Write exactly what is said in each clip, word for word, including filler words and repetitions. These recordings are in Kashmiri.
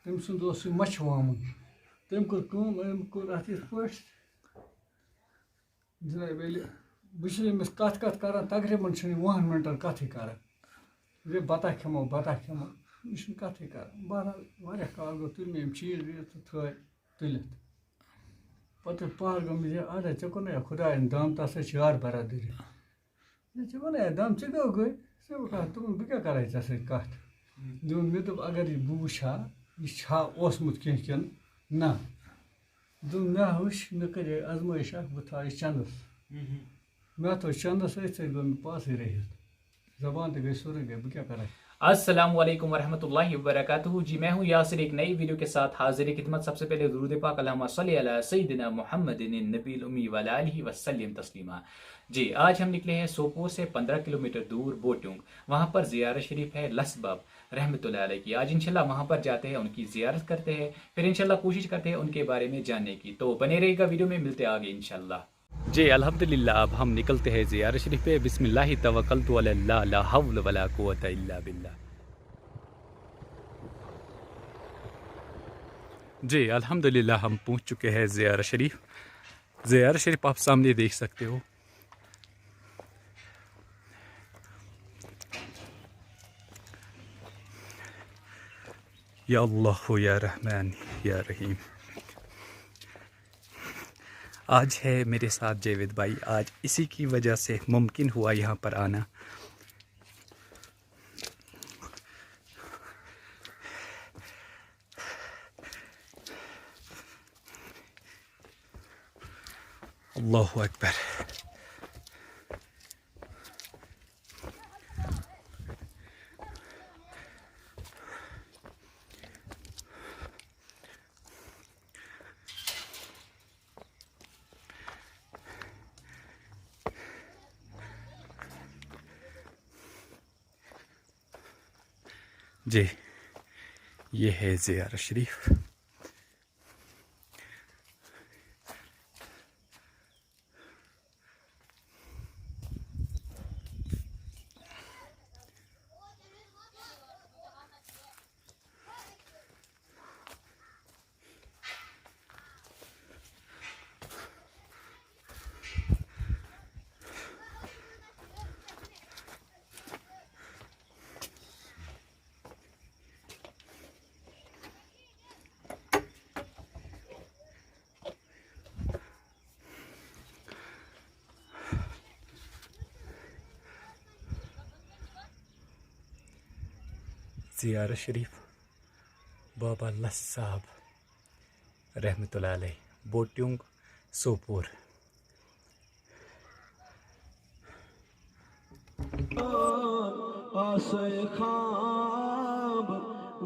تٔمۍ سُنٛد اوس سُہ مَچھِ وامُن۔ تٔمۍ کٔر کٲم، أمۍ کوٚر اَتھ یِتھ پٲٹھۍ، جناب، ییٚلہِ بہٕ چھُس أمِس کَتھ کَتھ کَران، تقریٖباً چھُنہٕ یہِ وُہَن مِنٹَن کَتھٕے کَران۔ یہِ بَتہ کھٮ۪مو، بَتہ کھٮ۪مو، یہِ چھُنہٕ کَتھٕے کَران۔ بہرحال، واریاہ کال گوٚو، تُلۍ مےٚ أمۍ چیٖز ویٖز تہٕ تھٲے تُلِتھ۔ پَتہٕ ییٚلہِ پَہر گوٚمُت، یہِ، اَدٕ ژےٚ کوٚر نہ خۄدایَن دام، تَس سۭتۍ چھِ یار برادٔری۔ مےٚ چھِ وَنان، ہے، دَم ژٕ کیٛاہ گٔے؟ ژےٚ بہٕ کَتھ، دوٚپُن، بہٕ کیٛاہ کَرٕ ژےٚ سۭتۍ کَتھ؟ دوٚپُن، مےٚ دوٚپ، اگر یہِ بہٕ وٕچھ ہا، یہِ چھا اوسمُت کینٛہہ کِنہٕ نہ؟ دوٚپُن، مےٚ ہا وٕچھ، مےٚ کَرے آزمٲیِش اَکھ، بہٕ تھاوٕ یہِ چَندَس۔ مےٚ تھوٚو چَندَس، أتھۍ سۭتۍ گوٚو مےٚ پاسٕے رٔہِتھ۔ زبان تہِ گٔے، سورُے گٔے، بہٕ کیٛاہ کَرٕ؟ السلام علیکم ورحمۃ اللہ وبرکاتہ۔ جی، میں ہوں یاسر ایک نئی ویڈیو کے ساتھ حاضر خدمت۔ سب سے پہلے درود پاک، اللہم صلی علی سیدنا محمد النبی الامی وعلی آلہ وسلم تسلیما۔ جی، آج ہم نکلے ہیں سوپور سے پندرہ کلومیٹر دور بوٹیونگ۔ وہاں پر زیارت شریف ہے لس باب رحمۃ اللہ علیہ کی۔ آج انشاءاللہ وہاں پر جاتے ہیں، ان کی زیارت کرتے ہیں، پھر انشاءاللہ کوشش کرتے ہیں ان کے بارے میں جاننے کی۔ تو بنے رہیے گا ویڈیو میں، ملتے ہیں آگے انشاءاللہ۔ جی، الحمدللہ، اب ہم نکلتے ہیں زیارت شریف پہ۔ بسم اللہ توکلت علی اللہ، لا حول ولا قوت الا باللہ۔ جی، الحمدللہ، ہم پہنچ چکے ہیں زیارت شریف۔ زیارت شریف آپ سامنے دیکھ سکتے ہو۔ یا اللہ، یا رحمان، یا رحیم۔ آج ہے میرے ساتھ جاوید بھائی، آج اسی کی وجہ سے ممکن ہوا یہاں پر آنا۔ اللہ اکبر۔ جی، یہ ہے زیارت شریف۔ زیارت شریف بابا لس صاحب رحمت اللہ علیہ، بوٹیونگ، سوپور۔ آسے خواب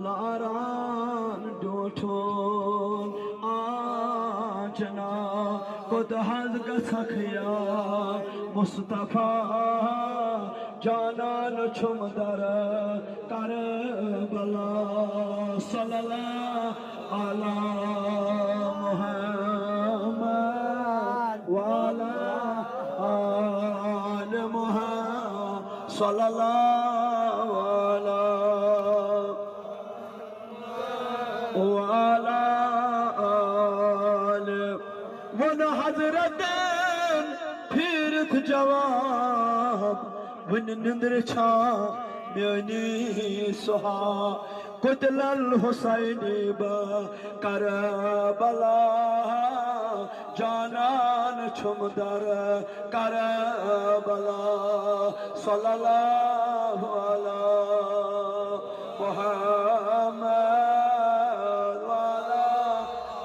لاران ڈوٹھون آجنا، کوٚت حظ گژھکھ یا مصطفیٰ، جانان چھُم در کربلا۔ صلی اللہ علی محمد وعلی آل محمد۔ صلی اللہ علی وعلی آل۔ ووٚن حضرتن پھیرتھ جواب، وُنہِ نندر چھا میٲنی سہا؟ قتل الحسینی بہ کربلا، جانان چھُم در کربلا۔ صلی اللہ علی محمد وعلی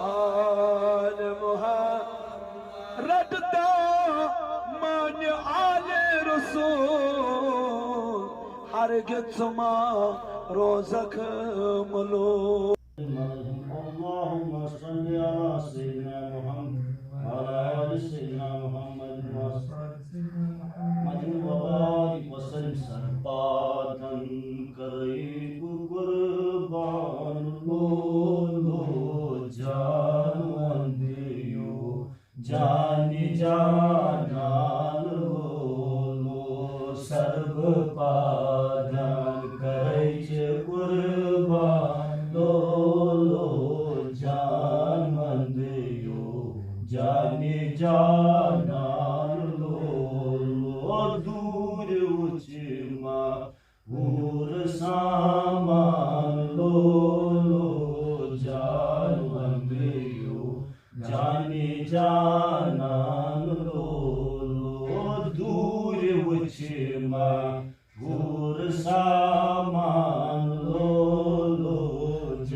آل محمد۔ رٹتا مان آل رسول، ہرگز ما روزک ملول۔ اللهم صل على سيدنا محمد وعلى آل سيدنا محمد وسلم وبارك وسلم۔ سرپادن کرئی قربان لولو جان وندیو۔ جانی جانان لولو سرب پادان کرچ قربان۔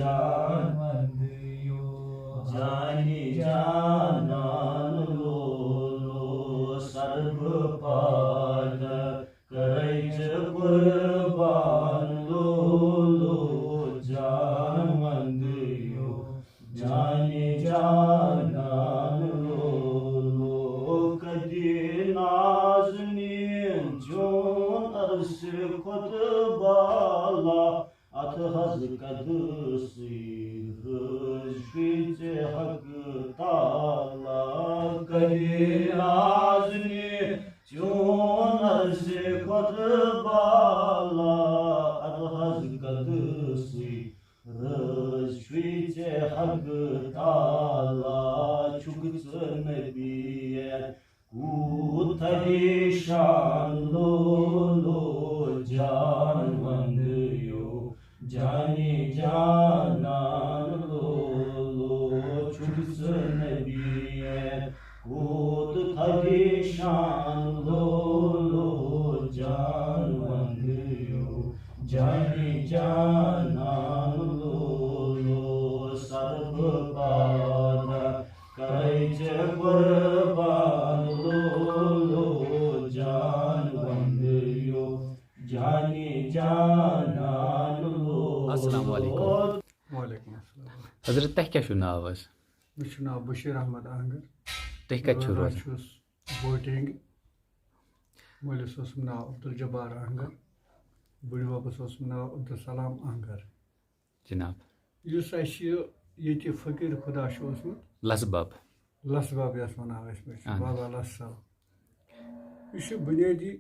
جان وندیو، جانی جانان لولو، سرب پاد کرے ژے قربان لولو، جان وندیو، جانی جانان لولو۔ کدی نازنین چون عرش کھوت بالا، اتھ حض قدسی رز فیچ حق تعالی۔ کدی نازنین چون عرش کھوت بالا، اتھ حض قدسی رز فیچ حق تعالی۔ چھک ژٕ نبی کوٗت پریشان لولو، جان وندیو، جانی جانان لولو۔ چھک ژٕ نبی کوٗت پریشان لولو، جان وندیو، جانی جانان لولو۔ سرب پاد کرے ژے قربان لولو، جان وندیو، جانی جانان لولو۔ السلام علیکم۔ وعلیکم السلام۔ حضرت، تۄہہِ کیٛاہ چھُو ناو حظ؟ مےٚ چھُ ناو بشیٖر احمد اہنگر۔ تُہۍ کَتہِ چھِو روزان؟ چھُس بوٹینگ۔ مٲلِس اوسُم ناو عبدالجبار اہنگر۔ بٕڈِبَبَس اوسُم ناو عبدالسلام اہنگر۔ جناب۔ یُس اَسہِ یہِ ییٚتہِ فقیٖر خدا چھُ اوسمُت، لَسہٕ بَب۔ لَسہٕ بَب یَتھ وَنان ٲسۍ مٕتۍ چھِ، اہن حظ۔ بابا لَسہٕ صٲب۔ یہِ چھُ بُنیٲدی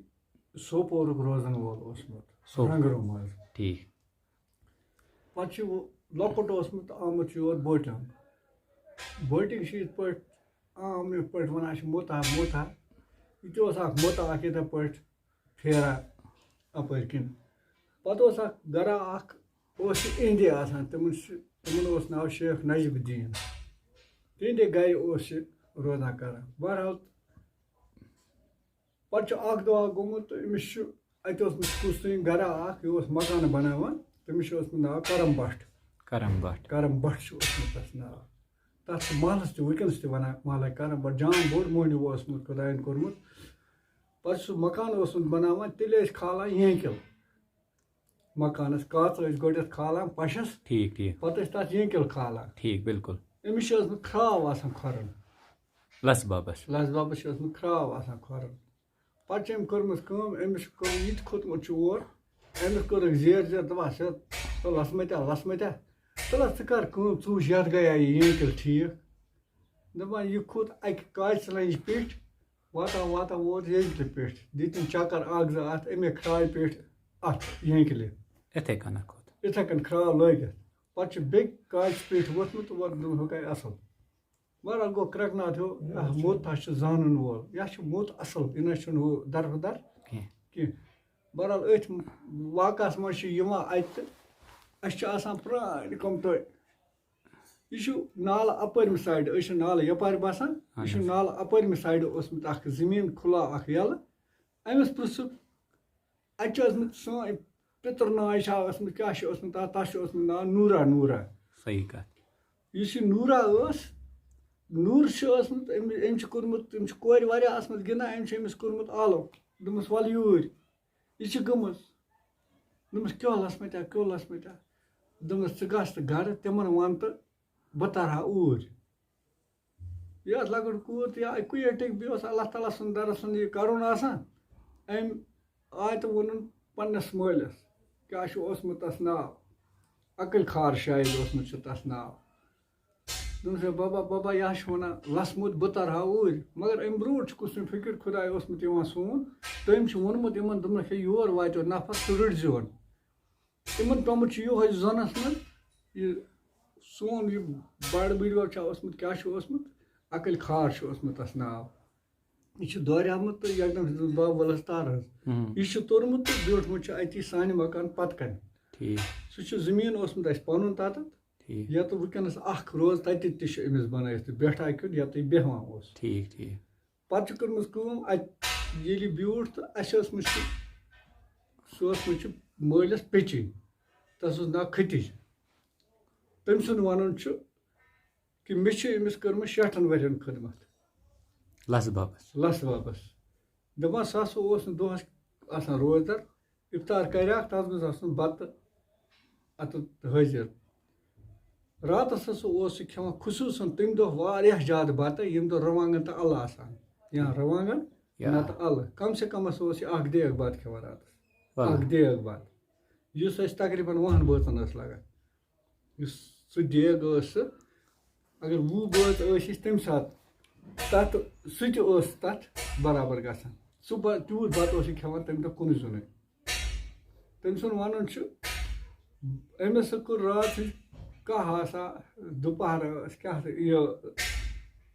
سوپورُک روزَن وول اوسمُت، سوپور۔ رنٛگرو منٛز۔ ٹھیٖک۔ پَتہٕ چھُ وۄنۍ لۄکُٹ اوسمُت تہٕ آمُت چھُ یور بوٹِنٛگ۔ بوٹِنٛگ چھِ یِتھ پٲٹھۍ عام یِتھ پٲٹھۍ وَنان چھِ موتا، موتا۔ یہِ تہِ اوس اَکھ موتا اَکھ یِتھَے پٲٹھۍ پھیران اَپٲرۍ کِنۍ۔ پَتہٕ اوس اَکھ گَرا اَکھ، اوس یہِ اِہِنٛدے آسان، تِمَن چھِ، تِمَن اوس ناو شیخ نجیب الدیٖن۔ تِہِنٛدے گَرِ اوس یہِ روزان کَران۔ بہرحال، پَتہٕ چھُ اَکھ دۄہ گوٚمُت تہٕ أمِس چھُ اَتہِ اوسمُت کُس تام گَرا اَکھ، یہِ اوس مکانہٕ بَناوان، تٔمِس چھُ اوسمُت ناو کرم بٹ۔ کرم بٹ۔ کرم بٹ چھُ اوسمُت تَس ناو۔ تَتھ چھُ محلَس تہِ وٕنکیٚنَس تہِ وَنان محلہ کرم بٹ، جان بوٚڑ مۄہنیو اوسمُت خۄدایَن کوٚرمُت۔ پَتہٕ سُہ مکان اوسمُت بَناوان، تیٚلہِ ٲسۍ کھالان یینٛکِل۔ مکانَس کاژٕ ٲسۍ گۄڈٕنٮ۪تھ کھالان پَشَس، ٹھیٖک، ٹھیٖک۔ پَتہٕ ٲسۍ تَتھ یینٛکِل کھالان۔ ٹھیٖک، بِلکُل۔ أمِس چھِ ٲسمٕژ کھراو آسان کھۄرَن۔ لَس بَبَس۔ لَس بَبَس چھِ ٲسمٕژ کھراو آسان کھۄرَن۔ پَتہٕ چھِ أمۍ کٔرمٕژ کٲم، أمِس چھُ کوٚرمُت، یہِ تہِ کھوٚتمُت چھُ اور، أمِس کوٚرُکھ زیر زیر، دَپان، "سا، سا لَس مَتیٛا، لَس مَتیٛا؟" تَلہٕ ژٕ کَر کٲم، ژٕ وٕچھ یَتھ گٔیا یہِ یینٛکِل ٹھیٖک۔ دَپان، یہِ کھوٚت اَکہِ کاژِ لَنٛجہِ پیٚٹھۍ، واتان واتان ووت یینٛکِلہِ پیٚٹھۍ۔ دِتِن چَکَر اَکھ زٕ اَتھ، اَمے کھرٛایہِ پیٚٹھۍ اَتھ یینٛکِلہِ۔ یِتھَے کَنَتھ کھوٚت۔ یِتھَے کَنۍ کھرٛاو لٲگِتھ۔ پَتہٕ چھُ بیٚیہِ کاژِ پیٚٹھۍ ووٚتھمُت تہٕ ووٚت دوٚپُن، ہُہ گٔے اَصٕل۔ مگر گوٚو کرٛٮ۪کہٕ ناد ہیوٗ، اَتھ موٚت ہا چھُ زانُن وول۔ یہِ ہا چھُ موٚت اَصٕل، یہِ نہ چھُنہٕ ہُہ درفٕدر کینٛہہ۔ کینٛہہ۔ بہرحال، أتھۍ واقعس منٛز چھِ یِوان اَتہِ تہٕ اَسہِ چھِ آسان پرٛانہِ کَمتٲے۔ یہِ چھُ نالہٕ اَپٲرمہِ سایڈٕ، أسۍ چھِ نالہٕ یَپارِ بَسان، یہِ چھُ اہن حظ۔ نالہٕ اَپٲرمہِ سایڈٕ اوسمُت اَکھ زٔمیٖن کھُلا اَکھ یَلہٕ۔ أمِس پرٛژھُکھ، اَتہِ چھِ ٲسمٕتۍ سٲنۍ پِتٕر ناے چھا ٲسمٕژ، کیٛاہ چھِ ٲسمٕژ تَتھ، تَتھ چھِ ٲسمٕژ ناو نوٗرا، نوٗرا۔ صحیح کَتھ۔ یُس یہِ نوٗرا ٲس، نوٗر چھِ ٲسمٕژ، أمۍ، أمۍ چھِ کوٚرمُت، أمۍ چھِ کورِ واریاہ آسمَژ گِنٛدان، أمۍ چھِ أمِس کوٚرمُت آلو۔ دوٚپمَس، "وَلہٕ یوٗرۍ، یہِ چھِ گٔمٕژ۔" دوٚپمَس، "کیٛاہ لَس مَتیٛا، کیٛاہ لَس مَتیٛا؟" دوٚپمَس، "ژٕ گژھ تہٕ گَرٕ، تِمَن وَن تہٕ بہٕ تَرٕ ہا اوٗرۍ۔" یہِ ٲس لۄکٕٹ کوٗر تہٕ یا کُیٹٕکۍ، بیٚیہِ اوس اللہ تعالیٰ سُنٛد دَرَس سُنٛد یہِ کَرُن آسان۔ أمۍ آے تہٕ ووٚنُن پنٛنِس مٲلِس، کیٛاہ چھُ اوسمُت تَس ناو؟ عقل خار شاید اوسمُت چھُ تَس ناو۔ دوٚپمَس، "ہے بَبا، بَبا، یہِ ہا چھُ وَنان لَس موٚت بہٕ تَرٕ ہا اوٗرۍ۔" مگر اَمہِ برٛونٛٹھ چھُ کُس تام فقیٖر خۄداے اوسمُت یِوان سون، تٔمۍ چھُ ووٚنمُت یِمَن، دوٚپمَکھ، "ہے یور واتیو نفر، ژٕ رٔٹۍ زیون۔" تِمَن پیوٚمُت چھُ یِہوٚے زَنَس منٛز، یہِ سون یہِ بَڑٕ بٕڈِبَب چھا اوسمُت، کیٛاہ چھُ اوسمُت، عقل خار چھُ اوسمُت تَس ناو۔ یہِ چھُ دوریومُت تہٕ یَکدَم چھُ دوٚپمُت، "بابا، وَلہٕ حظ تَر حظ۔" ہُم۔ یہِ چھُ توٚرمُت تہٕ بیوٗٹھمُت چھُ اَتی سانہِ مکان پَتہٕ کَنہِ۔ ٹھیٖک۔ سُہ چھُ زٔمیٖن اوسمُت اَسہِ پَنُن تَتَتھ، ٹھیٖک۔ یَتہٕ وٕنکیٚنَس اَکھ روز تَتہِ تہِ چھُ أمِس بَنٲیِتھ تہٕ بیٹھا کیُتھ یَتٕے بیٚہوان اوس۔ ٹھیٖک، ٹھیٖک۔ پَتہٕ چھِ کٔرمٕژ کٲم، اَتہِ ییٚلہِ یہِ بیوٗٹھ تہٕ اَسہِ ٲسمٕژ چھِ، سُہ ٲسمٕژ چھِ مٲلِس پیٚچِنۍ، تَس اوس ناو ختِج۔ تٔمۍ سُنٛد وَنُن چھُ کہِ مےٚ چھِ أمِس کٔرمٕژ شیٹھن ؤرین خدمت۔ لَسہٕ بَبَس۔ لَسہٕ بَبَس۔ دَپان سُہ ہسا اوس نہٕ دۄہَس آسان روزدَر، اِفطار کَریٛاکھ، تَتھ منٛز آسُن بَتہٕ اَتَتھ حٲضِر۔ راتَس ہسا اوس سُہ کھٮ۪وان خصوٗصاً تَمہِ دۄہ واریاہ زیادٕ بَتہٕ، ییٚمہِ دۄہ رُوانٛگَن تہٕ اَلہٕ آسان، یا رُوانٛگَن یا۔ نَتہٕ اَلہٕ۔ کم سے کم ہسا اوس یہِ اَکھ دیگ بَتہٕ کھٮ۪وان راتَس۔ وَلہٕ۔ اَکھ دیگ بَتہٕ، یُس اَسہِ تقریٖباً وُہَن بٲژَن ٲس لَگان۔ یُس سُہ دیگ ٲس سُہ، اگر وُہ بٲژ ٲسۍ أسۍ تَمہِ ساتہٕ، تَتھ سُہ تہِ اوس تَتھ برابر گژھان۔ سُہ بَ-، تیوٗت بَتہٕ اوس یہِ کھٮ۪وان تَمہِ دۄہ کُنُے زوٚنُے۔ تٔمۍ سُنٛد وَنُن چھُ، أمِس سۭتۍ کوٚر راتھ کاہ آسا، دُپہر ٲس کیٛاہ تہٕ یہِ،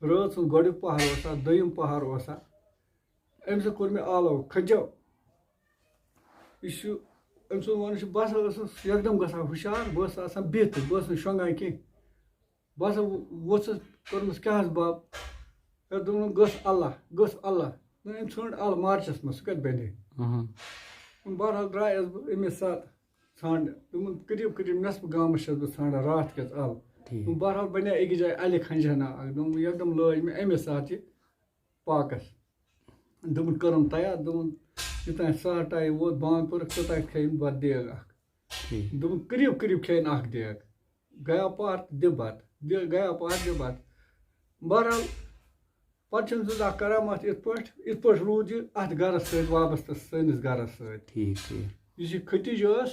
رٲژ ہُنٛد گۄڈٕنیُک پَہر اوسا، دوٚیِم پَہر اوسا، أمۍ سۭتۍ کوٚر مےٚ آلو کھٔجو۔ یہِ چھُ، أمۍ سُنٛد وَنُن چھُ، بہٕ ہسا ٲسٕس یکدم گژھان ہُشار، بہٕ ٲسٕس آسان بِہِتھ، بہٕ ٲسٕس نہٕ شۄنٛگان کینٛہہ۔ بہٕ ہسا وو-، ووٚتھُس، کوٚرمَس کیٛاہ حظ بَب؟ ہے، دوٚپُن، گٔژھ اللہ، گٔژھ اللہ۔ نہ، أمۍ ژھٲنٛڈ اَلہٕ مارچَس منٛز، سُہ کَتہِ بَنہِ ہے؟ بہرحال درٛایَس بہٕ أمِس ساتہٕ ژھانٛڈنہِ۔ دوٚپُن، قریٖب قریٖب نٮ۪صفہٕ گامَس چھَس بہٕ ژھانٛڈان راتھ کِژھ اَلہٕ۔ دوٚپُن، بہرحال بَنے أکِس جایہِ اَلہِ کھَنجہِ ہنا اَکھ۔ دوٚپُن، یکدم لٲج مےٚ اَمے ساتہٕ یہِ پاکَس۔ دوٚپُن، کٔرٕم تیار۔ دوٚپُن، یوٚتام سحر ٹایم ووت، بانٛگ پٔرٕکھ، توٚتام کھیٚیِن بَتہٕ دیگ اَکھ۔ دوٚپُن، قریٖب قریٖب کھیٚیِن اَکھ دیگ۔ گیا پَہر تہٕ دِ بَتہٕ، دِ-، گیا پَہر دِ بَتہٕ۔ بہرحال، پَتہٕ چھِ أمۍ سٕنٛز اَکھ کرامات یِتھ پٲٹھۍ، یِتھ پٲٹھۍ روٗد یہِ اَتھ گَرَس سۭتۍ وابستہٕ، سٲنِس گَرَس سۭتۍ۔ ٹھیٖک ٹھیٖک۔ یُس یہِ کھٔتِج ٲس،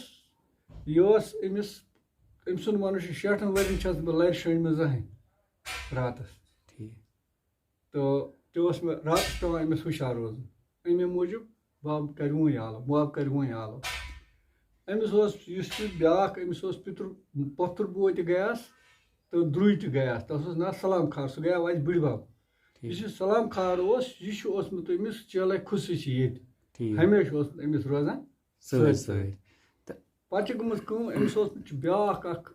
یہِ ٲس أمِس، أمۍ سُنٛد وَنُن چھُ، شیٹھَن ؤرِین چھَس بہٕ لَرِ شۄنٛجمٕژ زٕہٕنۍ راتَس۔ ٹھیٖک۔ تہٕ تہِ اوس مےٚ راتَس پٮ۪وان أمِس ہُشار روزُن۔ اَمے موٗجوٗب بَب کَرِ وۄنۍ آلو، بَب کَرِ وۄنۍ آلو۔ أمِس اوس، یُس یہِ بیٛاکھ، أمِس اوس پِتُر، پۄپھتُر بوے تہِ گٔیَس تہٕ درٛوے تہِ گٔیَس۔ تَس اوس ناو سلام خان، سُہ گٔیو اَسہِ بٕڈِ بَب۔ یُس یہِ سلام خان اوس، یہِ چھُ اوسمُت أمِس چیلَے خصوٗصی ییٚتہِ۔ ٹھیٖک۔ ہمیشہِ اوسمُت أمِس روزان۔ سۭتۍ سۭتۍ۔ پَتہٕ چھِ گٔمٕژ کٲم، أمِس اوسمُت چھُ بیٛاکھ اَکھ،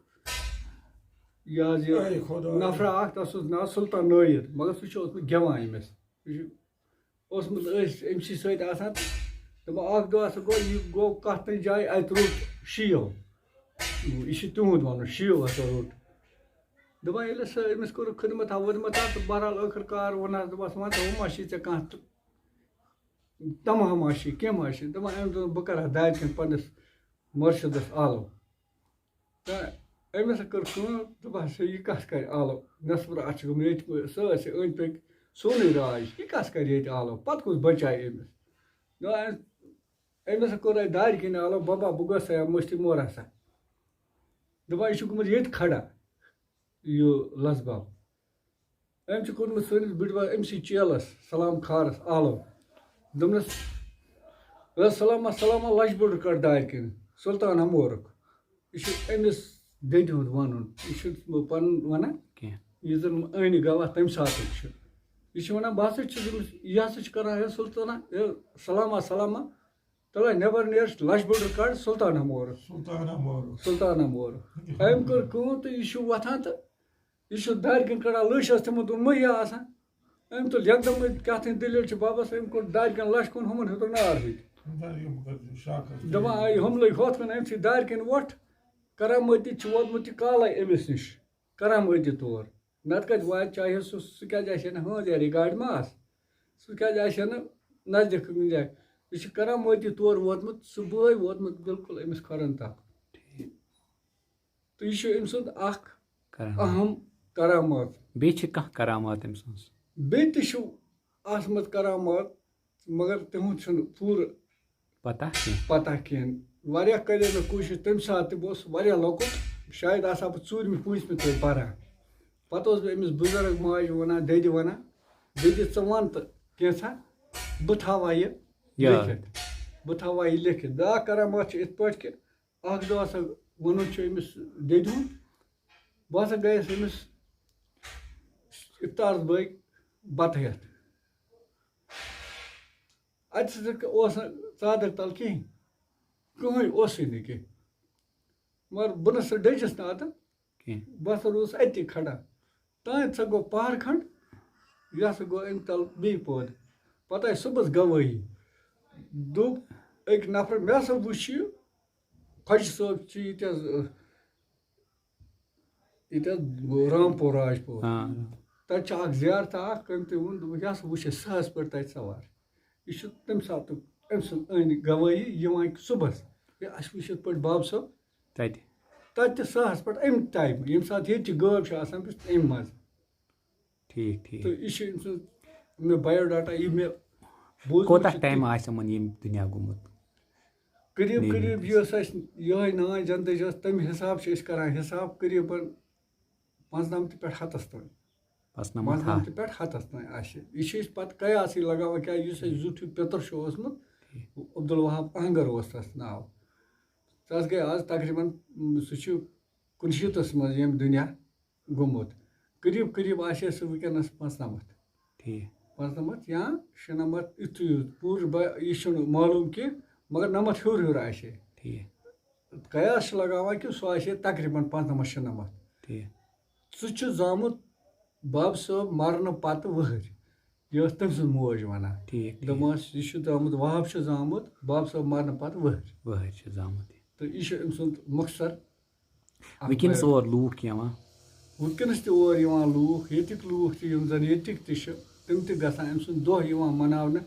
یہِ حظ یہِ اے خۄدایا۔ نفرا اَکھ، تَس اوس ناو سُلطان نٲیِد، مگر سُہ چھُ اوسمُت گٮ۪وان أمِس۔ یہِ چھُ اوسمُت أسۍ أمۍ سٕے سۭتۍ آسان۔ دَپان، اَکھ دۄہ ہسا گوٚو، یہِ گوٚو کَتھ تانۍ جایہِ، اَتہِ روٚٹ شِیو۔ یہِ چھُ تِہُنٛد وَنُن، شِیو ہسا روٚٹ۔ دَپان، ییٚلہِ سُہ أمِس کوٚرُکھ خدمت ہا، وۄدمت ہا، تہٕ بہرحال ٲخٕر کار ووٚن حظ، دوٚپَس، وَن تہٕ، وۄنۍ ما چھِ ژےٚ کانٛہہ تہٕ تَمہٕ ہا ما چھِ، کینٛہہ ما چھِ؟ دَپان، أمۍ دوٚپ، بہٕ کَرٕ ہا دارِ کِنۍ پنٛنِس مُرشِدَس آلو۔ تہٕ أمۍ ہسا کٔر کٲم، دوٚپ ہسا، یہِ کَس کَرِ آلو؟ نٮ۪صٕف راتھ چھِ گٔمٕتۍ ییٚتہِ سٲرسٕے أنٛدۍ پٔکۍ سونُے راج، یہِ کَس کَرِ ییٚتہِ آلو؟ پَتہٕ کُس بَچایہِ أمِس؟ دوٚپ أمۍ، أمۍ ہسا کوٚر اَتہِ دارِ کِنۍ آلو، بَبا، بہٕ گوٚژھ سا یا مٔشتٕے مورا سا۔ دَپان، یہِ چھُ گوٚمُت ییٚتہِ کھڑا، یہِ لَسہٕ بَب۔ أمۍ چھُ کوٚرمُت سٲنِس بٕڈبَب أمۍ سٕے چیلَس، سلام خارَس، آلو۔ دوٚپنَس، "ہے سلامہ، سلامہ، لَچھ بوٚڑ کَڑ دارِ کِنۍ، سُلطان ہمورُک۔" یہِ چھُ أمِس دٔدِ ہُنٛد وَنُن، یہِ چھُنہٕ بہٕ پَنُن وَنان۔ کینٛہہ۔ یُس زَن أہنٛدِ گواہ تَمہِ ساتُک چھُ۔ یہِ چھُ وَنان، بہٕ ہسا چھُس أمِس، یہِ ہسا چھُ کَران، "ہے سُلطانہ، ہے سلامہ، سلامہ، تَلے نٮ۪بر نیر، لَچھ بوٚڑ کَڑ سُلطان ہمورُک۔" سلطان ہمورُک۔ سُلطان ہمورُک۔ أمۍ کٔر کٲم تہٕ یہِ چھُ وۄتھان تہٕ یہِ چھُ دارِ کِنۍ کَڑان لٔچھ، ٲس تِمَن دۄہَن مٔہیا آسان۔ أمۍ تُل یَکدَمٕے، کیٛاہ تام دٔلیٖل چھِ بَبَس، أمۍ کوٚڑ دارِ کِنۍ لَچھ کُن، ہُمَن ہیوٚتُن نار ہُتہِ۔ دارِ کِنۍ کٔرِو شاخَس پٮ۪ٹھ۔ دَپان، آے ہُم لٔگۍ ہۄتھ کُن، أمۍ سٕے دارِ کِنۍ وۄٹھ۔ کرامٲتی چھُ ووتمُت یہِ کالَے أمِس نِش، کرامٲتی طور۔ نَتہٕ کَتہِ واتہِ، چاہے سُہ، سُہ کیٛازِ آسہِ ہے نہٕ ہٲنز یارِ گاڑِ ما آسہٕ؟ سُہ کیٛازِ آسہِ ہے نہٕ نزدیٖک کُنہِ جایہِ؟ یہِ چھُ کرامٲتی طور ووتمُت، صُبحٲے ووتمُت بِلکُل أمِس کھۄرَن تَل۔ تہٕ یہِ چھُ أمۍ سُنٛد اَکھ کران۔ اہم کرامات۔ بیٚیہِ چھِ کانٛہہ کرامات أمۍ سٕنٛز؟ بیٚیہِ تہِ چھُ اَتھ منٛز کرامات، مگر تِہُنٛد چھُنہٕ پوٗرٕ پتہ کینٛہہ۔ پتہ کینٛہہ۔ واریاہ کَرے مےٚ کوٗشِش، تَمہِ ساتہٕ تہِ بہٕ اوسُس واریاہ لۄکُٹ، شاید آسہٕ ہا بہٕ ژوٗرمہِ پوٗنٛژمہِ توتہِ پَران۔ پَتہٕ اوس بہٕ أمِس بُزرٕگ ماجہِ وَنان، دٮ۪دِ وَنان، "دٮ۪دِ، ژٕ وَن تہٕ کینٛژھا، بہٕ تھاوٕ ہا یہِ یاد۔ لیکھِتھ۔ بہٕ تھاوٕ ہا یہِ لیکھِتھ۔" بیٛاکھ کرامات چھِ یِتھ پٲٹھۍ کہِ اَکھ دۄہ ہسا ووٚنُن چھُ أمِس دٮ۪دِ ہُنٛد، بہٕ ہسا گٔیَس أمِس اِفطارَس بٲگۍ بَتہٕ ہٮ۪تھ۔ اَتہِ ہسا اوس نہٕ ژادر تَل کِہیٖنۍ، کٕہٕنۍ اوسُے نہٕ کینٛہہ۔ مگر بہٕ نہ سا ڈٔجِس نہٕ اَتَن، کینٛہہ۔ بہٕ ہسا روٗدُس اَتی کھڑا۔ تانۍ سا گوٚو پَہر کھنٛڈ، یہِ ہسا گوٚو اَمہِ تَل بیٚیہِ پٲدٕ۔ پَتہٕ آیہِ صُبحَس گوٲہی۔ دوٚپ أکۍ نفرَن، "مےٚ ہسا وُچھ یہِ، خۄجہِ صٲب چھِ ییٚتہِ حظ، ییٚتہِ حظ گوٚو رامپور راجپور۔ آ۔ تَتہِ چھِ اَکھ زیارتہ اَکھ، کٔمۍ تہِ ووٚن، دوٚپُکھ، "یہِ ہسا وٕچھ اَسہِ سہس پٮ۪ٹھ تَتہِ سَوار۔" یہِ چھُ تَمہِ ساتُک أمۍ سٕنٛز أہنٛدِ گوٲہی یِوان کہِ صُبحَس، "ہے، اَسہِ وٕچھ یِتھ پٲٹھۍ بابہٕ صٲب تَتہِ۔ تَتہِ تہِ سہس پٮ۪ٹھ اَمہِ ٹایمہٕ، ییٚمہِ ساتہٕ ییٚتہِ چھِ گٲو چھِ آسان، بہٕ چھُس اَمہِ منٛز۔" ٹھیٖک ٹھیٖک۔ تہٕ یہِ چھُ أمۍ سٕنٛز، مےٚ بایوڈاٹا یہِ مےٚ بوٗزمُت کوتاہ چھُ، ٹایم آسہِ یِمن ییٚمہِ دُنیا گوٚمُت؟ قریب نِمِتِس۔ قریب یۄس اَسہِ یِہوٚے نانۍ جنتٕچ ٲس، تَمہِ حساب چھِ أسۍ کران حساب، قریباً پانٛژنَمتھ پٮ۪ٹھ ہَتَس تام۔ پانٛژنَمتھ ہَتھ۔ پانٛژنَمتھ پٮ۪ٹھ ہَتَس تام آسہِ۔ یہِ چھِ أسۍ پَتہٕ قیاسٕے لگاوان، کیٛازِ یُس اَسہِ زیُٹھ ہیوٗ پیٚتٕر چھُ اوسمُت، عبدالوہاب اہنگر اوس تَس ناو۔ تَس گٔے آز تقریباً، سُہ چھُ کُنشیٖتَس منٛز ییٚمہِ دُنیا گوٚمُت۔ قریب قریب آسہِ ہے سُہ وٕنکیٚنَس پانٛژنَمتھ۔ ٹھیٖک پانٛژنَمتھ یا شُنَمتھ، یُتھُے یُتھ پوٗرٕ بہ-، یہِ چھُنہٕ معلوٗم کینٛہہ، مگر نَمَتھ ہیوٚر ہیوٚر آسہِ ہے۔ ٹھیٖک قیاس چھِ لگاوان کہِ سُہ آسہِ ہے تقریباً پانٛژنَمتھ شُنَمتھ۔ ٹھیٖک سُہ چھُ زامُت بابہٕ صٲب مرنہٕ پتہٕ وٕہٕرۍ۔ یہِ ٲس تٔمۍ سٕنٛز موج وَنان۔ ٹھیٖک ٹھیٖک۔ دوٚپمَس، "یہِ چھُ زامُت، وَہاب چھُ زامُت بابہٕ صٲب مرنہٕ پتہٕ وٕہٕرۍ۔" وٕہٕرۍ چھِ زامُت۔ تہٕ یہِ چھُ أمۍ سُنٛد مۄخصر۔ اَکھ وٕنکیٚنَس بیان۔ اور لوٗکھ یِوان۔ وٕنکیٚنَس تہِ اور یِوان لوٗکھ، ییٚتِکۍ لوٗکھ تہِ، یِم زَن ییٚتِکۍ تہِ چھِ، تِم تہِ گژھان أمۍ سُنٛد دۄہ یِوان مَناونہٕ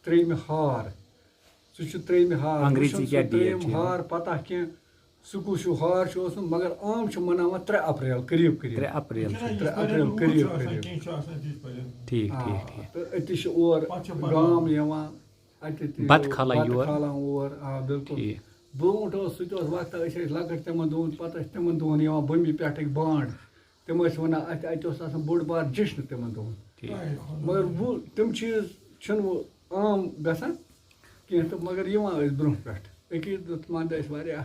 ترٛیٚیِمہِ ہار۔ سُہ چھُ ترٛیٚیِمہِ ہار۔ انگریزی وٕچھُن سُہ کیٛاہ date ترٛیٚیِم چھِ یِوان؟ ہار پَتہ کینٛہہ، سُہ کُس ہیوٗ ہار چھُ اوسمُت، مگر عام چھُ مَناوان ترٛےٚ اپریل قریب قریب۔ ترٛےٚ اپریل چھِ۔ ترٛےٚ اپریل قریب قریب۔ کینٛہہ چھُ آسان تِتھ پٲٹھۍ۔ ٹھیٖک آ، ٹھیٖک ٹھیٖک۔ تہٕ أتی چھِ اور پَتہٕ چھِ گام بَنان۔ یِوان، اَتہِ تہِ بَتہٕ کھالان بَتہٕ یور۔ کھالان اور، آ بِلکُل۔ ٹھیٖک برونٛٹھ اوس، سُہ تہِ اوس وقتہ، أسۍ ٲسۍ لۄکٕٹۍ تِمن دۄہن، پتہٕ ٲسۍ تِمن دۄہن یِوان بُمبہِ پٮ۪ٹھٕے بانٛڈ۔ تِم ٲسۍ ونان، اتہِ، اتہِ اوس آسان بوٚڑ بار جشن تِمن دۄہن۔ ٹھیٖک۔ مگر وۄنۍ تِم چیٖز چھِنہٕ وۄنۍ عام گژھان کینٛہہ تہٕ مگر یِوان ٲسۍ برونٛہہ پٮ۪ٹھ۔ أکِس دۄہ مان تہٕ ٲسۍ واریاہ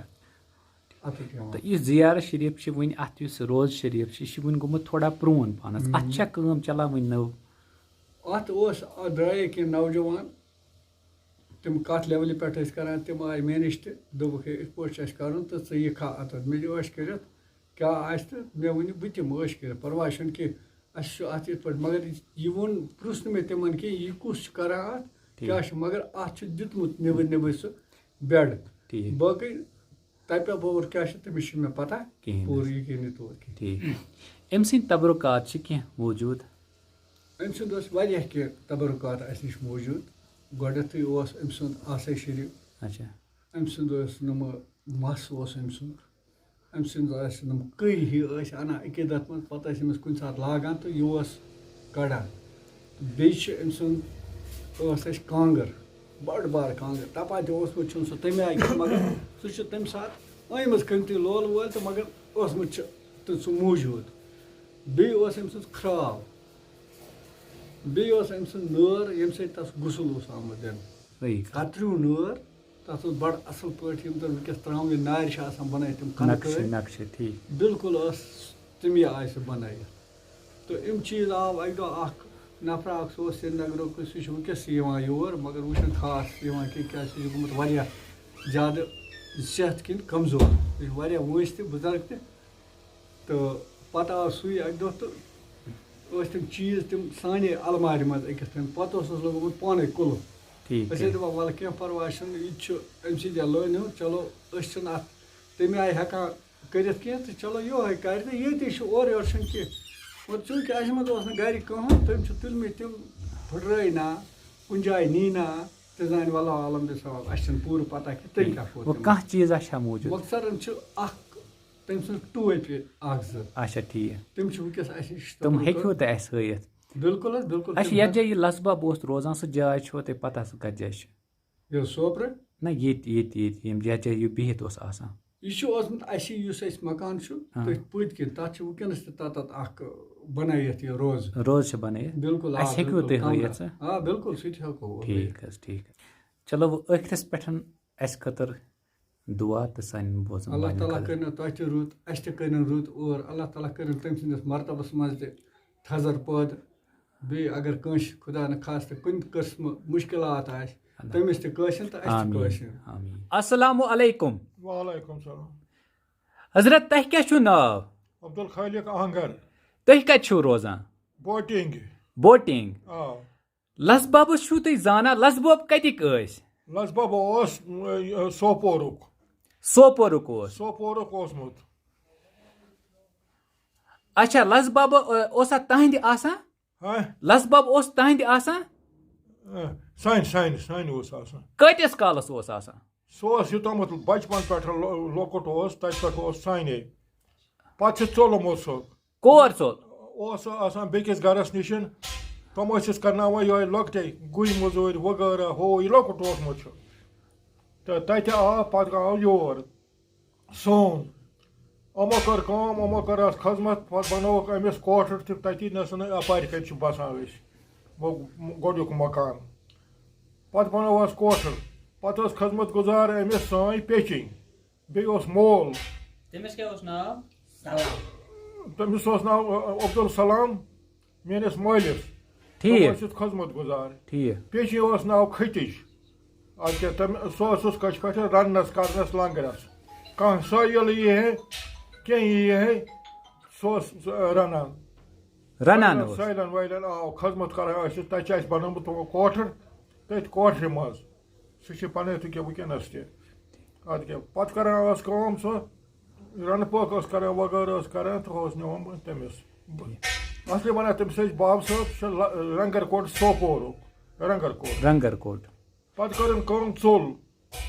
اَتھٕ یِوان۔ تہٕ یُس زیارت شریف چھِ وٕنہِ اَتھ، یُس روزٕ شریف چھِ، یہِ چھِ وٕنہِ گوٚمُت تھوڑا پرٛون پَہنَس۔ اَتھ چھا کٲم چَلان وٕنہِ نٔو؟ اَتھ اوس، اَتھ درٛایے کینٛہہ نوجوان، تِم کَتھ لیولہِ پٮ۪ٹھ ٲسۍ کَران، تِم آے مےٚ نِش تہِ دوٚپُکھ، "ہے، یِتھ پٲٹھۍ چھُ اَسہِ کَرُن تہٕ ژٕ یہِ کھا اَتَتھ۔" مےٚ تہِ عٲش کٔرِتھ کیٛاہ آسہِ تہٕ مےٚ ؤنِو، بہٕ تہِ دِمہٕ عٲش کٔرِتھ، پَرواے چھُنہٕ کینٛہہ، اَسہِ چھُ اَتھ یِتھ پٲٹھۍ۔ مگر یہِ ووٚن، پرُژھ نہٕ مےٚ تِمَن کینٛہہ، یہِ کُس چھُ کَران اَتھ، ٹھیٖک۔ کیٛاہ چھُ، مگر اَتھ چھُ دیُتمُت نیٚبٕرۍ نیٚبٕرۍ سُہ بیڈ۔ ٹھیٖک۔ باقٕے تَپہِ پور کیٛاہ چھِ، تٔمِس چھُنہٕ مےٚ پَتہ کِہیٖنۍ۔ پوٗرٕ یہِ کِنہٕ یہِ تور کِنہٕ۔ ٹھیٖک۔ أمۍ سٕنٛدۍ تبرُکات چھِ کینٛہہ موٗجوٗد؟ أمۍ سُنٛد اوس واریاہ کینٛہہ تبرُکات اَسہِ نِش موٗجوٗد۔ گۄڈٕنٮ۪تھٕے اوس أمۍ سُنٛد آسے شریٖف، اچھا۔ أمۍ سُنٛد اوس نُمہٕ مَس اوس أمۍ سُنٛد، أمۍ سٕنٛز ٲسۍ نُم کٔہۍ ہی ٲسۍ اَنان عقیٖدَت منٛز، پَتہٕ ٲسۍ أمِس کُنہِ ساتہٕ لاگان تہٕ یہِ اوس کَڑان۔ بیٚیہِ چھِ أمۍ سُنٛد، ٲس اَسہِ کانٛگٕر، بٔڑ بار کانٛگٕر، دَپان تہِ اوسمُت چھُنہٕ سُہ تَمہِ آیہِ کینٛہہ، مگر سُہ چھُ تَمہِ ساتہٕ أنۍمٕژ کٔمۍ تہِ لولہٕ وٲلۍ تہٕ مگر اوسمُت چھُ تہٕ سُہ موٗجوٗد۔ بیٚیہِ اوس أمۍ سٕنٛز کھرٛاو، بیٚیہِ اوس أمۍ سٕنٛز نٲر، ییٚمہِ سۭتۍ تَس غسل اوس آمُت دِنہٕ۔ صحیح کَتھ۔ کتریو نٲر، تَتھ اوس بڑٕ اَصٕل پٲٹھۍ، یِم زَن وٕنکیٚس ترٛاموِ نارِ چھِ آسان بَنٲیِتھ، تِم کَنہٕ نقشہٕ کٲرۍ۔ نقشہٕ ٹھیٖک۔ بِلکُل ٲس تَمی آیہِ سُہ بَنٲیِتھ۔ تہٕ یِم چیٖز آو اَکہِ دۄہ اَکھ نفرا اَکھ، سُہ اوس سرینگرُکُے، سُہ چھُ وٕنکیٚس تہِ یِوان یور، مگر وۄنۍ چھُنہٕ خاص یِوان کینٛہہ، کیٛازِ سُہ چھُ گوٚمُت واریاہ زیادٕ صحت کِنۍ کمزور۔ سُہ چھُ واریاہ وٲنٛسہِ تہِ، بُزرگ تہِ۔ تہٕ پَتہٕ آو سُے اَکہِ دۄہ تہٕ ٲسۍ تِم چیٖز تِم سانے اَلمارِ منٛز أکِس تھٲومٕتۍ۔ پَتہٕ اوسُس لوٚگمُت پانَے قُلُف۔ ٹھیٖک أسۍ ٲسۍ ٹھیٖک۔ دَپان، "وَلہٕ کینٛہہ پَرواے چھُنہٕ، یہِ تہِ چھُ أمۍ سٕنٛدِ یا لٲنہِ ہُنٛد، چلو أسۍ چھِنہٕ اَتھ تَمہِ آیہِ ہٮ۪کان کٔرِتھ کینٛہہ تہٕ چلو یِہوٚے کَرِ تہٕ ییٚتی چھُ، اورٕ یورٕ چھُنہٕ کینٛہہ۔" مگر چوٗنٛکہِ اَسہِ منٛز اوس نہٕ گَرِ کٕہٕنۍ، تٔمۍ چھِ تُلمٕتۍ تِم پھٕٹرٲے نا، کُنہِ جایہِ نی نا، تہٕ زانہِ واللہ عالم بِثواب، اَسہِ چھَنہٕ پوٗرٕ پَتہ کہِ تٔمۍ کیٛاہ کوٚر وۄنۍ تِمَن۔ کانٛہہ چیٖز آسہِ ہا موٗجوٗد؟ مۄخصرن چھُ اَکھ تٔمۍ سٕنٛز ٹوپہِ اَکھ زٕ۔ اچھا ٹھیٖک۔ تِم چھِ وٕنکیٚس اَسہِ نِش۔ تِم ہیٚکِو تۄہہِ اَسہِ ہٲیِتھ؟ بِلکُل حظ، بِلکُل۔ اچھا، تِم یَتھ حظ۔ جایہِ یہِ لَسبَب اوس روزان، سُہ جاے چھُوا تۄہہِ پَتہ، سُہ کَتھ جایہِ چھِ؟ یہِ اوس سوپرٕ۔ نہ، ییٚتہِ ییٚتہِ ییٚتہِ ییٚمہِ یَتھ جایہِ یہِ بِہِتھ اوس آسان؟ یہِ چھُ اوسمُت اَسہِ، یُس اَسہِ مکان چھُ آ۔ تٔتھۍ پٔتۍ کِنۍ، تَتھ چھِ وٕنکیٚنَس تہِ تَتَتھ اَکھ بَنٲیِتھ یہِ روزٕ۔ روزٕ چھِ بَنٲیِتھ؟ بِلکُل، آ، اَسہِ ہیٚکِوٕ بِلکُل، تُہۍ کَمرٕ۔ ہٲیِتھ سُہ؟ آ، بِلکُل، سُہ تہِ ہٮ۪کو أسۍ۔ ٹھیٖک حظ، ٹھیٖک۔ چلو، وۄنۍ ٲخرَس پٮ۪ٹھ اَسہِ خٲطرٕ دُعا تہٕ سانٮ۪ن بوزَن اللہ والٮ۪ن تعالیٰ خٲطرٕ۔ کٔرِنو تۄہہِ تہِ رُت، اَسہِ تہِ کٔرِن رُت اور۔ اللہ تعالیٰ کٔرِن تٔمۍ سٕنٛدِس مرتبَس منٛز تہِ تھزر پٲدٕ۔ بیٚیہِ اگر کٲنٛسہِ خدا نہ خاستہٕ کُنہِ قٕسمہٕ مُشکِلات آسہِ، اللہ۔ تٔمِس تہِ کٲشِن تہٕ اَسہِ تہِ آمیٖن، کٲشِن۔ آمیٖن۔ السلام علیکم۔ وعلیکم السلام۔ حضرت، تۄہہِ کیٛاہ چھُو ناو؟ عبدالخالق آنگر۔ تُہۍ کَتہِ چھِو روزان؟ بوٹنگ۔ بوٹنگ۔ آ۔ لسبابس چھُو تُہۍ زانان، لسباب کتِکۍ ٲسۍ؟ لسباب اوس، ٲ، سوپورُک۔ سوپورُک اوس۔ سوپورُک اوسمُت۔ اچھا، لس بب، ٲ، اوسا تہنٛدِ آسان؟ ہاں؟ لس بب اوس تہنٛدِ آسان؟ آ، سانہِ، سانہِ، سانہِ اوس آسان۔ کۭتِس کالس اوس آسان؟ سُہ اوس یوٚتامَتھ بچپن پٮ۪ٹھ لۄ-، لۄکُٹ اوس، تَتہِ پٮ۪ٹھ اوس سانے۔ پتہٕ چھُ ژوٚلمُت سُہ۔ کور ژوٚل؟ اوس سُہ آسان بیٚکِس گرس نِش۔ تِم ٲسِس کرناوان یِہوٚے لۄکٹے گُہۍ مٔزوٗرۍ وغٲرہ، ہُہ یہِ لۄکُٹ اوسمُت چھُ۔ تہٕ تَتہِ آو، پتہٕ آو یور۔ سون۔ یِمو کٔر کٲم، یِمو کٔر اَتھ خدمت، پَتہٕ بَنووُکھ أمِس کوٹھر تہِ تٔتی، نہ سا نہ اَپارِ کَتہِ چھِ بَسان أسۍ۔ وۄنۍ گۄڈٕنیُک مکان۔ پَتہٕ بَنووہَس کوٹھر۔ پَتہٕ ٲس خدمت گُزار أمِس سٲنۍ پیٚچِنۍ۔ بیٚیہِ اوس مول۔ تٔمِس کیٛاہ اوس ناو؟ سلام۔ تٔمِس اوس ناو، ٲ، عبدالسلام۔ میٲنِس مٲلِس۔ ٹھیٖک۔ تِم ٲسِس خدمت گُزار۔ ٹھیٖک۔ پیٚچِنۍ اوس ناو کھٔتِج۔ اَدٕ کیٛاہ، تٔمۍ، سُہ اوسُس کٔچھِ پٮ۪ٹھ رَننَس کَرنَس لنٛگرَس۔ کانٛہہ سٲیِل یی ہے، کینٛہہ یی ہے، سُہ اوس رَنان۔ رَنان سٲیِلَن، اوس۔ سٲیِلَن وٲیِلَن آو خدمت کَران ٲسِس۔ تَتہِ چھِ اَسہِ بَنومُت تِمو کوٹھر، تٔتھۍ کوٹھرِ منٛز۔ سُہ چھِ پَنٕنۍ تہِ کیٛاہ وٕنکیٚنَس تہِ۔ اَدٕ کیٛاہ، پَتہٕ کَران ٲس کٲم سۄ، رَنہٕ پٲکھ ٲس کَران، وغٲرٕ ٲس کَران، تہٕ اوس نِوان بہٕ تٔمِس۔ اَصلی وَنان تٔمِس ٲسۍ باب صٲب، سُہ چھُ ل-، لنٛگر کوٹ سوپورُک، رنٛگر کوٹ۔ رنٛگر کوٹ۔ پَتہٕ کٔرٕن کٲم، ژوٚل۔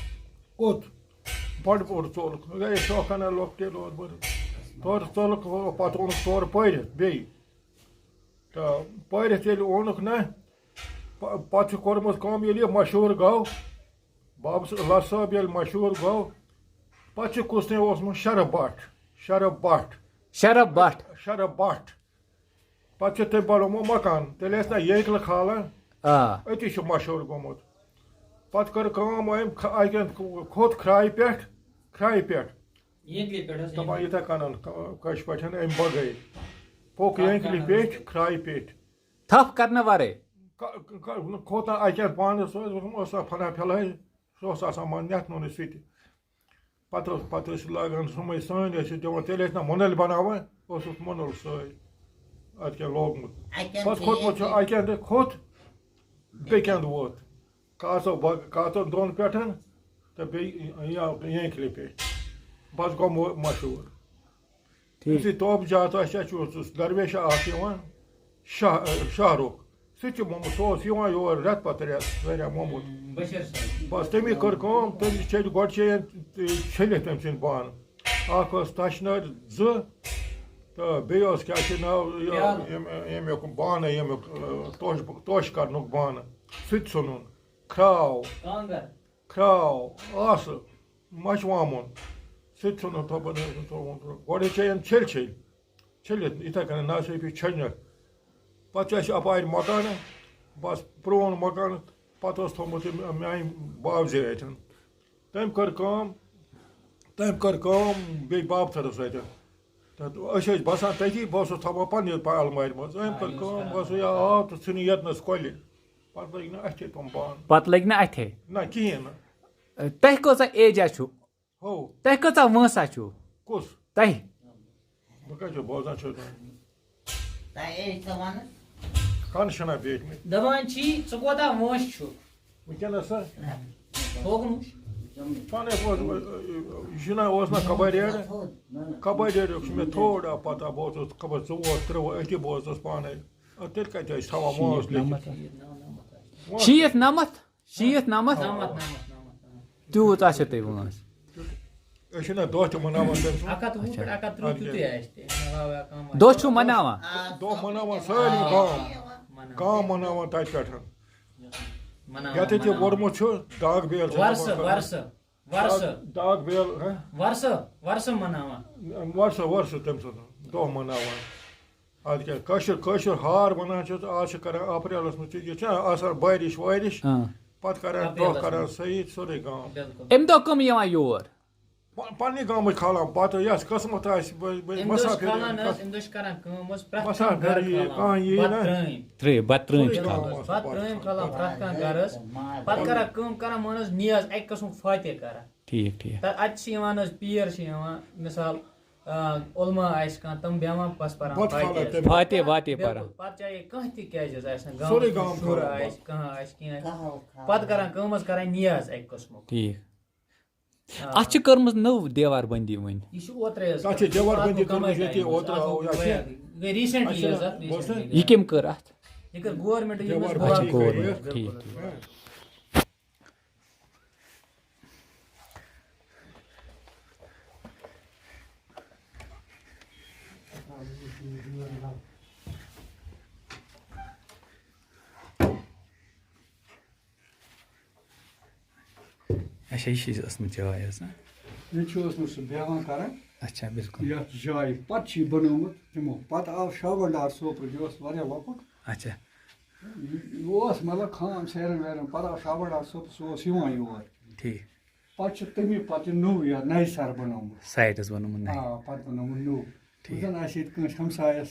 کوٚت؟ بَڑٕ بوٚڑ ژوٚل۔ گٔے شوقَن لۄکٹے لوگ بٔرِتھ۔ تورٕ ژوٚلُکھ، پَتہٕ اوٚنُکھ تورٕ پٲرِتھ بیٚیہِ۔ تہٕ پٲرِتھ ییٚلہِ اوٚنُکھ نہ، پ-، پَتہٕ چھُ کوٚرمُت کٲم، ییٚلہِ یہِ مشہوٗر گوٚو، بابہٕ صٲ-، لَس صٲب ییٚلہِ مشہوٗر گوٚو، پَتہٕ چھُ کُس تام اوسمُت شرف بٹ، شرف بٹ۔ شرف بٹ۔ شرف بٹ۔ پَتہٕ چھُ تٔمۍ بَنومُت مکان، تیٚلہِ ٲسۍ نہ ییٚکلہٕ کھالان، آ۔ أتی چھُ مشہوٗر گوٚمُت۔ پَتہٕ کٔر کٲم، أمۍ کھ-، اَتہِ کھوٚت کھرٛایہِ پٮ۪ٹھ، کھرٛایہِ پٮ۪ٹھ۔ ییٚتہِ پٮ۪ٹھ حظ دَپان یِتھَے کٔنَن، ک-، کٲشِر پٲٹھۍ أمۍ بَغٲرۍ۔ پوٚک کَتھ ییٚنٛکلہِ کَرنَس پٮ۪ٹھ، کھرٛایہِ پٮ۪ٹھ۔ تھپھ کرنہٕ ورٲے۔ ک-، ک-، کھوٚت نہٕ اَکہِ اَتھٕ پانَس، سُہ اوس آسان پھنا پھیلٲوِتھ، سُہ اوس آسان مان نٮ۪تھ نوٗنٕے سُہ تہِ۔ پَتہٕ اوس، پَتہٕ ٲسۍ لاگان سُمٕے سٲنۍ، ٲسۍ دِوان، تیٚلہِ ٲسۍ نہ مۄنَل بَناوان، اوسُس مۄنَل سۭتۍ اَتہِ کیٛاہ لوگمُت۔ اَکہِ اَتھٕ پَتہٕ کھوٚتمُت چھُ ییٚتہِ۔ اَکہِ اَتھٕ کھوٚت، بیٚکہِ اَنٛدٕ ووت۔ کاژو با-، کاژو دۄن پٮ۪ٹھن تہٕ بیٚیہِ یا ییٚنٛکلہِ پٮ۪ٹھ۔ بَس گوٚو مو-، مشہوٗر۔ ٹھیٖک۔ یُتھُے توپ جات آسہِ، اَسہِ اوس درویشہ اَکھ یِوان، شاہ، شاہ رُخ۔ سُہ تہِ چھُ مومُت، سُہ اوس یِوان یور رٮ۪تہٕ پَتہٕ رٮ۪تھ، واریاہ مومُت۔ بشیٖر صٲب۔ بَس تٔمی کٔر کٲم، تٔمۍ چھِ گۄڈٕ چیٚیَن چھٔلِتھ تٔمۍ سٕنٛدۍ بانہٕ۔ اَکھ ٲس تَشنٲر، زٕ، تہٕ بیٚیہِ اوس کیٛاہ چھِ ناو، یہِ، پیٛالہٕ۔ ییٚمہِ، ییٚمیُک بانہٕ، ییٚمیُک، ٲ، توش، توش کَرنُک بانہٕ، سُہ تہِ ژھُنُن۔ کھراو۔ کانٛگٕر۔ کھراو، آسہٕ، مَچھِ وامُن، سُہ تہِ ژھُنُن تھوٚپَن، تھوٚوُن۔ گۄڈٕ چیٚیَن چھٔلۍ چھٔلۍ، چھٔلِتھ، یِتھَے کٔنۍ ناصٲفی چھٔلنَکھ۔ پَتہٕ چھُ اَسہِ اَپارِ مکانہٕ، بَس پرٛون مکانہٕ، پَتہٕ اوس تھوٚمُت یہِ میٛانہِ بابزِ اَتٮ۪ن۔ تٔمۍ کٔر کٲم، تٔمۍ کٔر کٲم بیٚیہِ بابتھٕرَس اَتٮ۪ن۔ تہٕ أسۍ ٲسۍ بَسان تٔتی، بہٕ اوسُس تھاوان پَنٕنہِ پَ-، اَلمارِ منٛز۔ أمۍ کٔر کٲم، بَس یہِ آو تہٕ ژھٕنہِ یَتنَس کۄلہِ۔ پَتہٕ لٔگۍ نہٕ اَتھِ تِم بانہٕ۔ پَتہٕ لٔگۍ نہٕ اَتھے۔ نہ، کِہیٖنۍ نہٕ۔ تۄہہِ کۭژاہ ایجا چھُو؟ ہو۔ تۄہہِ کۭژاہ وٲنٛسا چھُو؟ کُس؟ تۄہہِ۔ بہٕ کَتہِ چھُس بوزان چھُس تۄہہِ؟ تۄہہِ ایج ژٕ وَنہٕ۔ کَن چھِنہ بیٖٹھمٕتۍ۔ دَپان چھی، ژٕ کوتاہ وٲنٛسہِ چھُکھ؟ وٕنکیٚنَس سا؟ ہوگُن وٕچھ۔ پانَے بوز، یہِ چھُنہ، اوس نہ کَبَر ریڈ؟ کَبَر ریڈُک چھُ مےٚ تھوڑا پَتہ، بہٕ اوسُس خبر ژوٚوُہ ترٛوٚوُہ أتی بوزُس پانَے۔ اَدٕ تیٚلہِ کَتہِ ٲسۍ تھاوان وٲنٛس لیکھِتھ؟ شیٖتھ نَمَتھ؟ شیٖتھ نَمَتھ؟ نَمَتھ، نَمَتھ، نَمَتھ، نَمَتھ۔ تیوٗت آسیو تۄہہِ وٲنٛس۔ أسۍ چھِنہ دۄہ تہِ مَناوان تٔمۍ سُنٛد۔ اَکھ ہَتھ وُہ پٮ۪ٹھ اَکھ ہَتھ تٕرٛہ تہِ تہِ آسہِ تہِ، علاوٕ یا کَم آسہِ۔ دۄہ چھُو مَناوان؟ دۄہ مَناوان سٲری گام۔ مَناوان۔ گام مَناوان تَتہِ پٮ۪ٹھ۔ مَناوان، یَتھ ییٚتہِ مَناوان۔ ووٚرمُت چھُ، داغ بیل چھِ وَرسہٕ، تِمَن کَران۔ وَرسہٕ، وَرسہٕ۔ داغ، داغ بیل، ہہ؟ وَرسہٕ، وَرسہٕ مَناوان۔ وَرسہٕ، وَرسہٕ تٔمۍ سُنٛد دۄہ مَناوان۔ اَدٕ کیٛاہ، کٲشُر، کٲشُر ہار وَنان چھِ، آز چھِ کَران اپریلَس منٛز، یہِ چھِ آسان بارِش وارِش، آ۔ پَتہٕ کَران دۄہ اپریلَس کَران منٛز۔ صحیح، سورُے گام۔ بِلکُل۔ اَمہِ دۄہ کَم یِوان یور؟ پ-، پنٛنہِ گامٕکۍ کھالان پَتہٕ، یَس قٕسمَت آسہِ، بہٕ، بہٕ، اَمہِ دۄہ چھِ مسافر کھالان یِم حظ، کَس-، اَمہِ دۄہ چھِ کَران کٲم حظ، پرٛٮ۪تھ کانٛہہ مسافر گَرٕ یی، کھالان کانٛہہ یی بَتہٕ نہ۔ ترٛٲمۍ۔ ترٛٲمۍ، بَتہٕ ترٛٲمۍ چھِ سورُے کھالان۔ گام آسان بَتہٕ ترٛٲمۍ کھالان پَتہٕ۔ پرٛٮ۪تھ کانٛہہ گَرٕ حظ۔ پَتہٕ کَران کٲم، کَران مٲنۍ حظ نیاز اَکہِ قٕسمُک فاتحہ کَران۔ ٹھیٖک، ٹھیٖک۔ تہٕ اَتہِ چھِ یِوان حظ، پیٖر چھِ یِوان، مِثال، آ، علماء آسہِ کانٛہہ، تِم بیٚہوان پَس پَران بَتہٕ فاتحہ کھالان حظ۔ تٔمِس۔ فاتحہ واتحہ بِلکُل۔ پَران۔ پَتہٕ چاہے کانٛہہ تہِ کیٛازِ حظ آسہِ نہٕ، سورُے گامُک گام شُر کھالان آسہِ، پَتہٕ۔ کانٛہہ آسہِ، کینٛہہ آسہِ۔ کَہَو کھالان۔ پَتہٕ کَران کٲم حظ، کَران نیاز اَکہِ قٕسمُک۔ ٹھیٖک۔ اَتھ چھِ کٔرمٕژ نٔو دیوار بندی وۄنۍ۔ یہِ چھُ اوترے حظ تَتھ چھِ دیوار بندی کٔرمٕژ ییٚتہِ اوترٕ، آو، یہِ چھِ گٔے recently حظ اَتھ، اَتھ چھِ recently گٔے۔ یہِ کٔمۍ کٔر اَتھ؟ یہِ کٔر government یِم دیوار اَتھ چھِ بندی government۔ کٔرِتھ۔ ٹھیٖک، ٹھیٖک۔ اچھا، یہِ چھِ ٲسمٕژ جاے حظ، ہاں؟ ییٚتہِ چھُ اوسمُت سُہ بیٚہوان کران اچھا، بِلکُل۔ یَتھ جایہِ۔ پَتہٕ چھُ یہِ بنوومُت تِمو۔ پَتہٕ آو شاہ بنڈار سوپور، یہِ اوس واریاہ لۄکُٹ۔ اچھا۔ یہِ اوس مطلب خام سیرَن ویرَن، پَتہٕ آو شاہ بنڈار سوپور، سُہ اوس یِوان یور۔ ٹھیٖک۔ پَتہٕ چھُ تَمی پَتہٕ یہِ نوٚو یَتھ نَیہِ سَرٕ بنوومُت۔ Site حظ بنوومُت نَیہِ۔ آ، پَتہٕ بنوومُت نوٚو۔ ٹھیٖک۔ زَن آسہِ ییٚتہِ کٲنٛسہِ ہمسایَس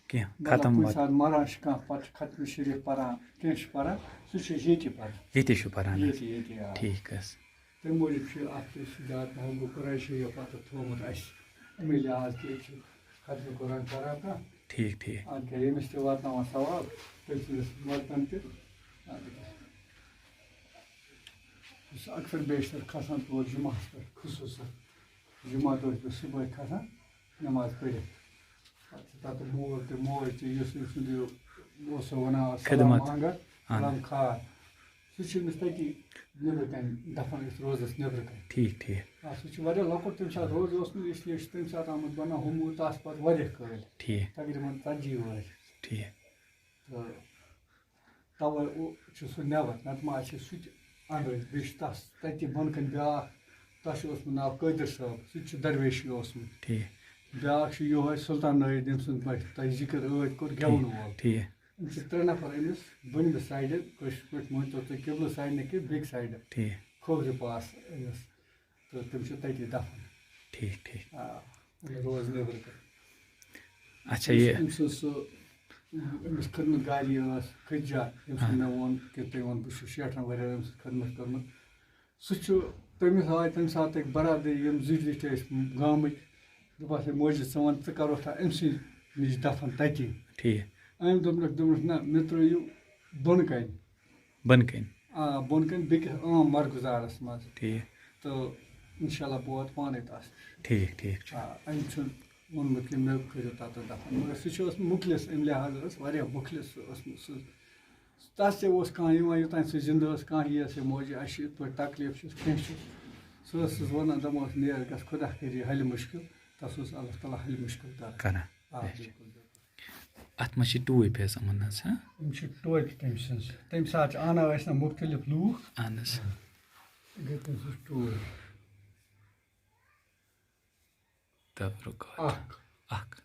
کینٛہہ مطلب، ختم کُنہِ وت۔ ساتہٕ مَران چھِ کانٛہہ، پَتہٕ چھُ ختم شریٖف پَران، کینٛہہ چھِ پَران، سُہ چھُ ییٚتی پَران۔ ییٚتی چھُ پَران۔ ییٚتی، ییٚتی، آ۔ ٹھیٖک حظ۔ تَمہِ موٗجوٗب چھُ اَتھ تہِ سُہ زیادٕ پَہَم گوٚو قرآن شریٖف پَتہٕ تھوٚومُت اَسہِ۔ اَمے لحاظ کہِ أسۍ چھِ ختمِ قرآن کَران کانٛہہ۔ ٹھیٖک، ٹھیٖک۔ اَدٕ کیٛاہ ییٚمِس تہِ واتناوان ثواب، تٔمۍ سٕنٛدِس مَدتَن تہِ۔ اَدٕ کیٛاہ۔ یُس اکثر بیشتر کھسان تور جمعہس پٮ۪ٹھ خصوٗصن، جمعہ دۄہ چھُس بہٕ صُبحٲے کھسان نٮ۪ماز پٔرِتھ۔ پتہٕ چھُ تَتہِ مول تہِ موج تہِ، یُس أمۍ سُنٛد یہِ اوس سُہ وَنان، السلام خدمت۔ مانٛگان، اہن۔ السلام کھار۔ سُہ چھُ أمِس تٔتی نیٚبرٕ کَنہِ دَفن أسۍ روزَس نیٚبرٕ کَنہِ۔ ٹھیٖک، ٹھیٖک۔ آ، سُہ چھُ واریاہ لۄکُٹ، تَمہِ ساتہٕ روزٕ اوس نہٕ، اس لیے چھُ تَمہِ ساتہٕ آمُت بَنان ہُہ موٗد تَس پَتہٕ واریاہ کٲلۍ۔ ٹھیٖک۔ تقریٖباً ژتجی ؤہٕرۍ۔ ٹھیٖک۔ تہٕ تَوَے او-، چھُ سُہ نٮ۪بر، نَتہٕ ما آسہِ ہے سُہ تہِ اَنٛدرٕ۔ بیٚیہِ چھُ تَس تَتہِ بۄنہٕ کَنہِ بیٛاکھ، تَس چھُ اوسمُت ناو قٲدِر صٲب، سُہ تہِ چھُ درویشی اوسمُت۔ ٹھیٖک۔ بیٛاکھ چھُ یِہوٚے سُلطان نٲیِد، ییٚمہِ سُنٛد مےٚ تۄہہِ ذِکِر ٲدۍ کوٚر، گٮ۪وَن وول۔ ٹھیٖک۔ یِم چھِ ترٛےٚ نفر أمِس بۄنمہِ سایڈٕ، کٲشِر پٲٹھۍ مٲنۍ تو تُہۍ قبلہٕ سایڈٕ نہٕ کینٛہہ، بیٚکہِ سایڈٕ۔ ٹھیٖک۔ کھوورِ پاس أمِس۔ تہٕ تِم چھِ تٔتی دفن۔ ٹھیٖک، ٹھیٖک۔ آ، یہِ روز نیٚبرٕ کَنہِ۔ اچھا، أمِس، یہِ أمۍ سٕنٛز سُہ، أمِس خدمت گاری ٲس خدیجہ، ییٚمۍ سُنٛد ہاں۔ مےٚ ووٚن کہِ تٔمۍ ووٚن، بہٕ چھُس شیٹھَن ؤرۍیَن أمۍ سٕنٛز خدمت کٔرمٕژ۔ سُہ چھُ، تٔمِس آے تَمہِ ساتہٕ أکۍ برادٔری، یِم زِٹھۍ زِٹھۍ ٲسۍ گامٕکۍ، دوٚپہَس، ہے موجی، ژٕ وَن، ژٕ کَرُکھ تھا أمۍ سٕے نِش دفن تَتی۔ ٹھیٖک۔ أمۍ دوٚپنَکھ، دوٚپنَکھ، نہ، مےٚ ترٛٲیِو بۄنہٕ کَنہِ۔ بۄنہٕ کَنہِ۔ آ، بۄنہٕ کَنہِ بیٚکِس عام مَرگُزارَس منٛز۔ ٹھیٖک۔ تہٕ اِنشاء اللہ بہٕ واتہٕ پانَے تَس نِش۔ ٹھیٖک، ٹھیٖک چھُ۔ آ، أمۍ چھُنہٕ ووٚنمُت کہِ مےٚ کٔرِو تَتٮ۪تھ دَفَن۔ مگر سُہ چھُ اوسمُت مُخلص، اَمہِ لحاظہٕ ٲس واریاہ مُخلص سُہ اوسمُت۔ سُہ، تَس تہِ اوس کانٛہہ یِوان، یوٚتام سُہ زِندٕ ٲس، کانٛہہ یِیَس ہے موجی، اَسہِ چھِ یِتھ پٲٹھۍ تکلیٖف چھُس، کینٛہہ چھُس۔ سُہ ٲسٕس وَنان، دَپان اوس، نیر گژھ، خۄدا کٔرِتھ حلِ مُشکِل۔ تَس اوس اللہ تعالیٰ حلِ مُشکِل کَران۔ کَران۔ آ، بِلکُل۔ اَتھ منٛز چھِ ٹوٗپۍ حظ یِمَن ہٕنٛز، ہاں؟ یِم چھِ ٹوپہِ تٔمۍ سٕنٛز۔ تَمہِ ساتہٕ چھِ اَنان ٲسۍ نہ مُختٔلِف لوٗکھ۔ اَہَن حظ۔ گٔے تٔمۍ سٕنٛز ٹوپۍ۔ تبرک۔ اَکھ۔ اَکھ۔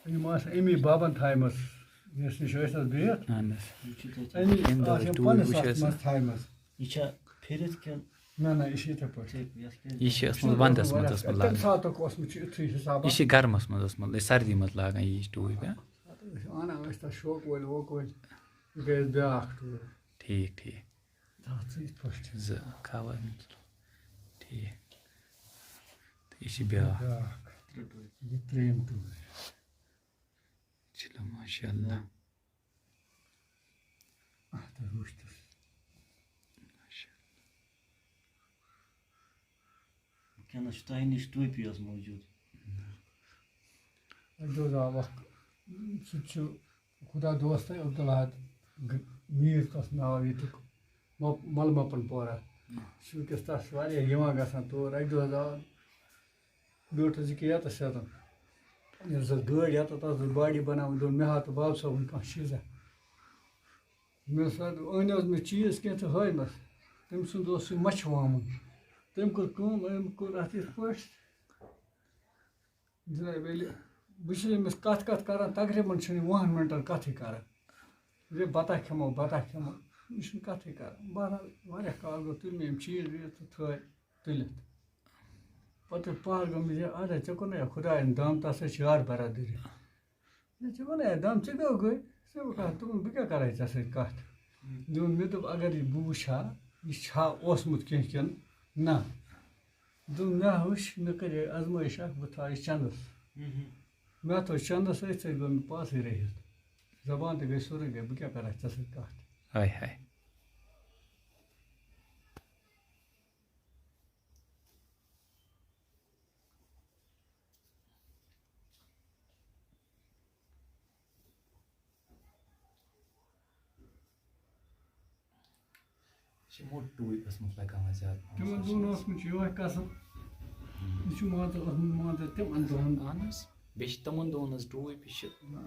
یِم آسہٕ أمی بابَن تھایمَژٕ، یَس نِش ٲسۍ نہ بِہِتھ۔ اَہَن حظ۔ أمی ییٚمہِ دۄہ آسہٕ یِم ٹوٗرۍ پَنٕنِس وٕچھ اَتھ اَسہِ منٛز نہ۔ تھایمَژٕ۔ یہِ چھا پھِرِتھ کِنہٕ؟ نہ، نہ، یہِ چھِ یِتھَے پٲٹھۍ۔ ژےٚ یَتھ کیٛاہ یہِ چھِ ٲسمٕژ وَندَس منٛز ٲسمٕژ تَمہِ لاگان۔ ساتُک اوسمُت چھُ یُتھُے حِسابا۔ یہِ چھِ گرمَس منٛز ٲسمٕژ، یہِ سردی منٛز لاگان یہِ ٹوٗپۍ، ہا؟ پَتہٕ ٲسۍ اَنان ٲسۍ تَتھ شوقہٕ وٲلۍ ووقہٕ وٲلۍ، یہِ گٔے اَسہِ بیٛاکھ ٹوٗپۍ۔ ٹھیٖک، ٹھیٖک۔ تَتھ چھِ یِتھ پٲٹھۍ۔ زٕ کھاوان۔ ٹھیٖک۔ تہٕ یہِ چھِ بیٛاکھ۔ بیٛاکھ۔ یہِ ترٛیٚیِم ٹوٗپۍ۔ چلو، ماشاء اللہ۔ اَتھ وٕچھتَس۔ ماشاء اللہ۔ وٕنکیٚنَس چھِ تۄہہِ نِش ٹوپی حظ موٗجوٗد۔ اَسہِ دوٚپ، آ، وَق-، سُہ تہِ چھُ خدا دوستَے عبدالاحد گ-، میٖر، تَس ناو ییٚتیُک مۄ-، مۄلہٕ مۄپَن پورہ۔ سُہ وٕنکیٚس تَس چھِ واریاہ یِوان گژھان تور۔ اَکہِ دۄہ حظ آو بیوٗٹھُس یہِ کہِ یَتَس یَتَن۔ ییٚلہِ زَن گٲڑۍ یَتَن تَتھ ٲس باڈی بَناوٕنۍ، دوٚپُن، مےٚ ہاو تہٕ باب صٲبُن کانٛہہ چیٖزا۔ مےٚ سا أنۍ حظ مےٚ چیٖز کینٛہہ تہٕ ہٲیمَس۔ تٔمۍ سُنٛد اوس سُہ مَچھِ وامُن۔ تٔمۍ کٔر کٲم، أمۍ کوٚر اَتھ یِتھ پٲٹھۍ، جِناب، ییٚلہِ بہٕ چھُس أمِس کَتھ کَتھ کَران، تقریٖباً چھُنہٕ یہِ وُہَن مِنٹَن کَتھٕے کَران۔ یہِ بَتہ کھٮ۪مو، بَتہ کھٮ۪مو، یہِ چھُنہٕ کَتھٕے کَران۔ بہرحال، واریاہ کال گوٚو، تُلۍ مےٚ یِم چیٖز ویٖز تہٕ تھٲے تُلِتھ۔ پَتہٕ ییٚلہِ پَہَر گوٚو، مےٚ دوٚپ، اَدٕ ژےٚ کوٚرنَے خۄدایَن دَم، تَس ہے چھِ یار برادٔری۔ ہے، ژےٚ وَنے دَم، ژےٚ کیٛاہ گوٚے؟ ژےٚ وَنہٕ کَتھ، دوٚپُن، بہٕ کیٛاہ کَرٕ ژےٚ سۭتۍ کَتھ؟ دوٚپُن، مےٚ دوٚپ، اگر یہِ بہٕ وٕچھِ ہا، یہِ چھا اوسمُت کینٛہہ کِنہٕ نہ؟ دوٚپُن، مےٚ ہا وٕچھ، مےٚ کَرے آزمٲیِش اَکھ، بہٕ تھاوٕ یہِ چَندَس۔ مےٚ تھوٚو چَندَس أتھۍ سۭتۍ، گوٚو مےٚ پانسٕے رٔہِتھ۔ زبان تہِ گٔے سورُے گٔے، بہٕ کیٛاہ کَرٕ ہا ژےٚ سۭتۍ کَتھ؟ ہاے ہاے۔ چھِ موٚٹ ٹوٗپۍ ٲسمٕژ لگاوان زیادٕ پَہَم۔ تِمن دۄہن اوس نہٕ یِہوٚے قسم۔ یہِ چھُ مان ژٕ اوسمُت مان ژٕ تِمن دۄہن۔ اہن حظ، بیٚیہِ چھِ تِمن دۄہن حظ ٹوٗپۍ چھِ نہ۔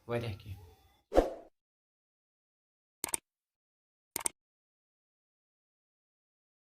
واریاہ کینٛہہ۔